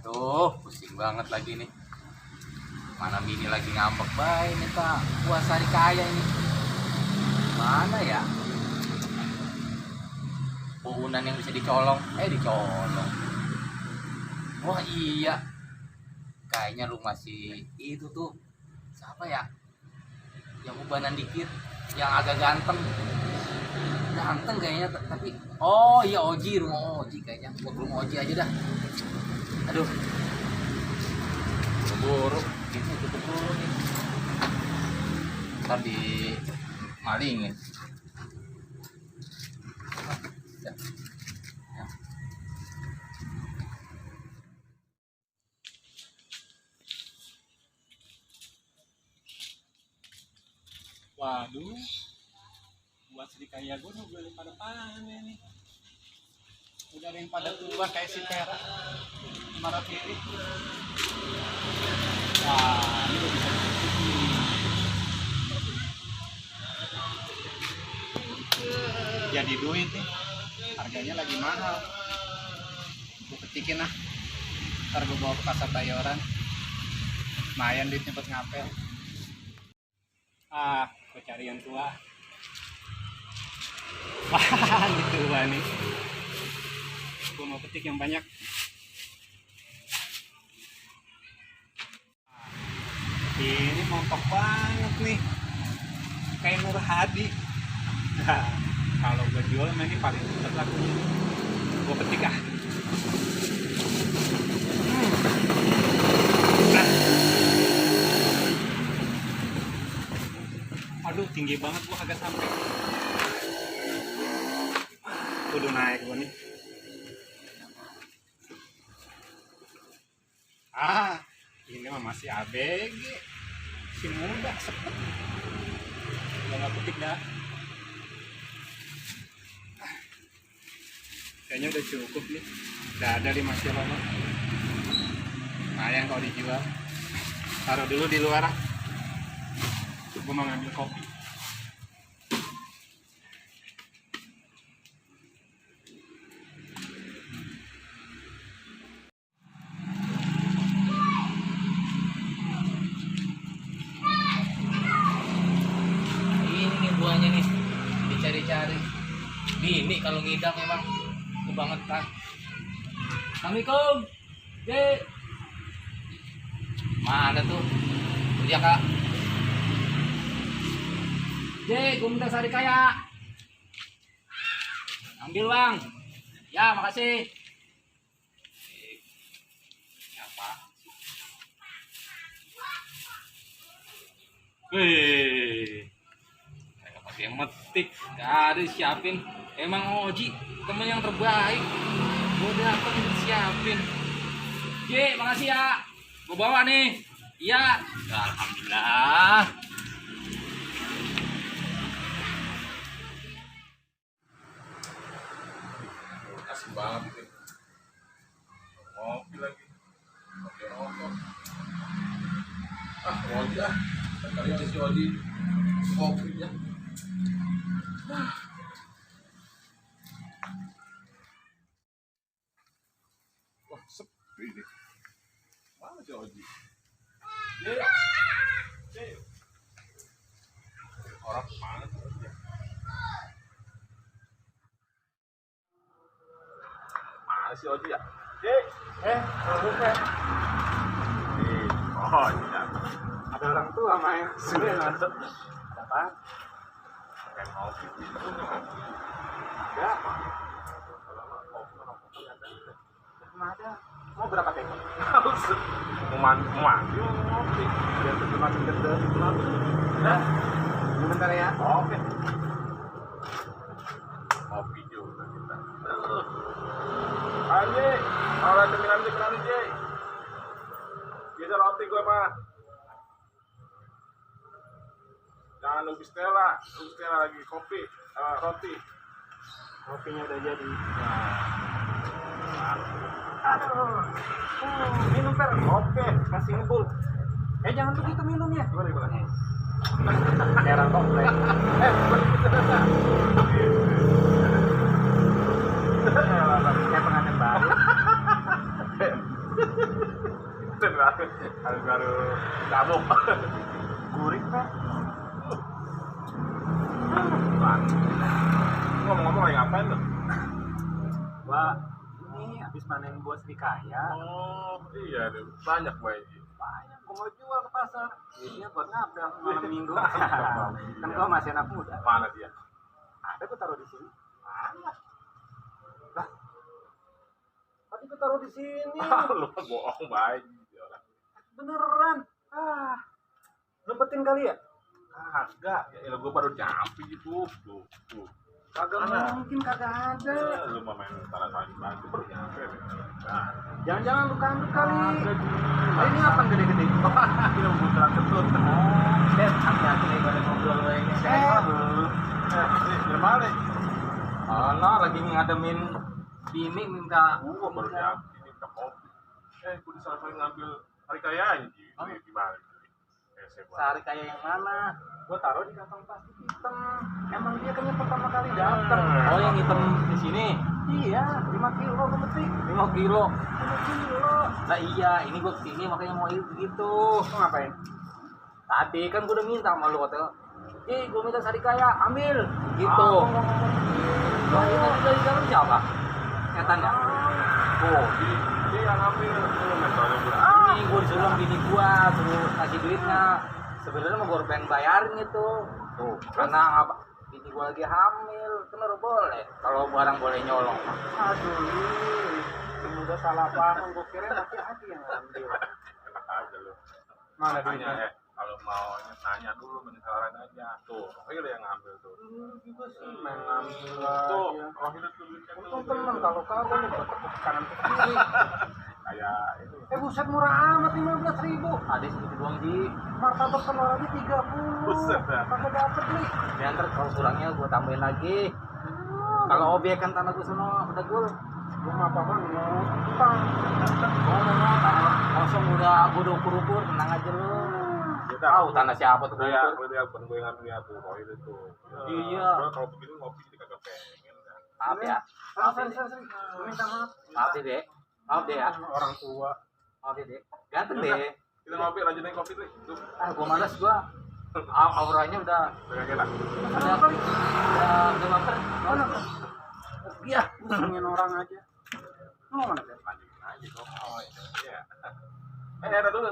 Aduh, pusing banget lagi nih. Mana Mini lagi ngambek baik nih Pak. Puasa hari kaya ini. Mana ya? Puhunan yang bisa dicolong. Dicolong. Wah iya. Kayaknya lu masih itu tuh. Siapa ya? Yang ubanan dikit. Yang agak ganteng. Ganteng kayaknya, tapi oh iya Oji, rumah Oji kayaknya. Gua ke rumah Oji aja dah. Aduh, buruk ini tutup dulu nih, ntar di malingin. Ya. Ya. Waduh, buat sedikit ya gue udah pada panen nih. Udah ada yang pada tua kayak si Pera, marah kiri. Wah, ini udah bisa dipetik. Jadi duit nih, harganya lagi mahal. Gue petikin lah, ntar gue bawa ke pasar Bayoran. Lumayan duitnya buat ngapel. Gue cari yang tua. Wah, ini tua nih. Gue mau petik yang banyak. Ini montok banget nih, kayak Nur Hadi. Nah, kalau gue jual ini paling cepat lakunya. Gue petik ah. Aduh, tinggi banget, gue agak sampai. Udah naik gue nih. Ini mah masih ABG, masih muda, sepet. Udah nggak petik dah. Kayaknya udah cukup nih. Udah ada 5 kilo mah. Lumayan kalau dijual. Taruh dulu di luar. Gue mau ngambil kopi. Buahnya nih dicari-cari. Bini kalau ngidam memang kebangetan. Assalamualaikum. Dek. Mana tuh? Kerja Kak. Dek, gue minta sari kaya. Ambil Bang. Ya, makasih. Apa? Wih. Yang metik, gak ada siapin. Emang Oji temen yang terbaik. Gue dateng siapin. Ji, makasih ya. Gue bawa nih. Iya. Alhamdulillah. Kasih banget itu. Ngopi lagi. Ngopi rokok. Oji ah. Sekali si Oji kopi ya. Wah, sepi nih. Mana si Oji? Orang mana sih Oji? Mana si Oji ya? Bukan. Oh iya. Ada orang tua main. Apa? Kayak ngopi. Ya. Ada. Mau berapa teko? Mandi ngopi. Biar semakin gede. Nah, bentar ya. Oke. Ngopi juga kita. Ayo, orang cemilan Ji. Bisa roti gue mah. Jangan lupa Stella lagi kopi, roti. Kopinya udah jadi. Aduh. Minum per. Oke. Kasih ngebul. Jangan begitu minumnya. Gimana? Merah komplek. Kayak pengantin baru. Garu damuk. Gurih kan? Ngomong-ngomong lagi ngapain lu? Gua ini habis panen buah serikaya. Oh iya deh, banyak baik. Banyak, gua mau jual ke pasar. Duitnya buat ngapel malam minggu. Kan gua masih anak muda. Mana dia? Ada gua taruh di sini. Mana? Lah, tadi gua taruh di sini. Lu bohong baik. Beneran. Lempetin kali ya? Kagak, ya gua baru nyampe gitu. Tuh. Kagak Mana? mungkin, kagak ada. Lu mau main tarik bantu baru nyampe. Nah, Jangan-jangan lu kandung kali. ada di Ini apa gede-gede? Ini membutuhkan ketut. Hati-hati nih pada ngobrol lo ini. Gimana nih? Ono lagi ngademin bini minta Gua baru nyampe ini minta kopi. Gua disalah ngambil hari kayanya gimana? sehari kayak yang mana? Gua taruh di kantong plastik hitam. Emang dia kayaknya pertama kali datang. Oh yang hitam di sini Iya, 5 kilo gua petik. 5 kilo. 5 kilo. Nah iya, ini gua kesini makanya mau gitu. Lu ngapain? Tadi kan gua udah minta sama lu hotel. Gua minta sari kaya, ambil. Gitu. Gua ngomong gitu. Wah, ini tadi dari dalam siapa? Setan ya? Oh, dia yang ngambil metode gua. Ini gua disuruh sama bini gua, suruh kasih duitnya. Sebenarnya mau gua pengen bayarin itu. Tuh, karena apa? Bini gua lagi hamil, kan baru boleh. Kalau barang boleh nyolong. Aduh, ini udah salah paham. Gua kira laki-laki yang ngambil. Enak aja lu. Mana Makanya duitnya? kalau mau tanya dulu menyesaran aja. Tuh, Rohil yang ngambil tuh. Juga sih main ngambil Tuh, aja. Rohil tuh duitnya Untung temen kalau kagak lu gua tekuk kanan ke kiri. kayak ini. Buset murah amat 15.000. Ada segitu doang sih. Martabak telur aja 30. Buset dah. Kagak dapet nih. Ya ntar kalau kurangnya gua tambahin lagi. Kalau objek kan tanah gua sono udah gua Gua mah apa ngutang. ngomong tanah kosong gua udah ukur-ukur, tenang aja lu. Yaudah, Tahu tanah siapa tuh kayak ukur. gue bukan gue yang ngambil ya tuh Rohil itu. Iya. Gua kalau begini ngopi jadi kagak pengen. Maaf ya. Sorry. Gua minta maaf. Maaf ya, Dek. Maaf deh ya. Orang tua. Maaf ya, Dek. Ganteng deh. Kita ngopi lanjutin kopi tuh. Tuh, Gua malas gua. Auranya udah pegang enak. udah baper. Mana? Iya, ngomongin orang aja. Lu mana, Beb? Lanjutin aja dong. Oh iya. Ada dulu.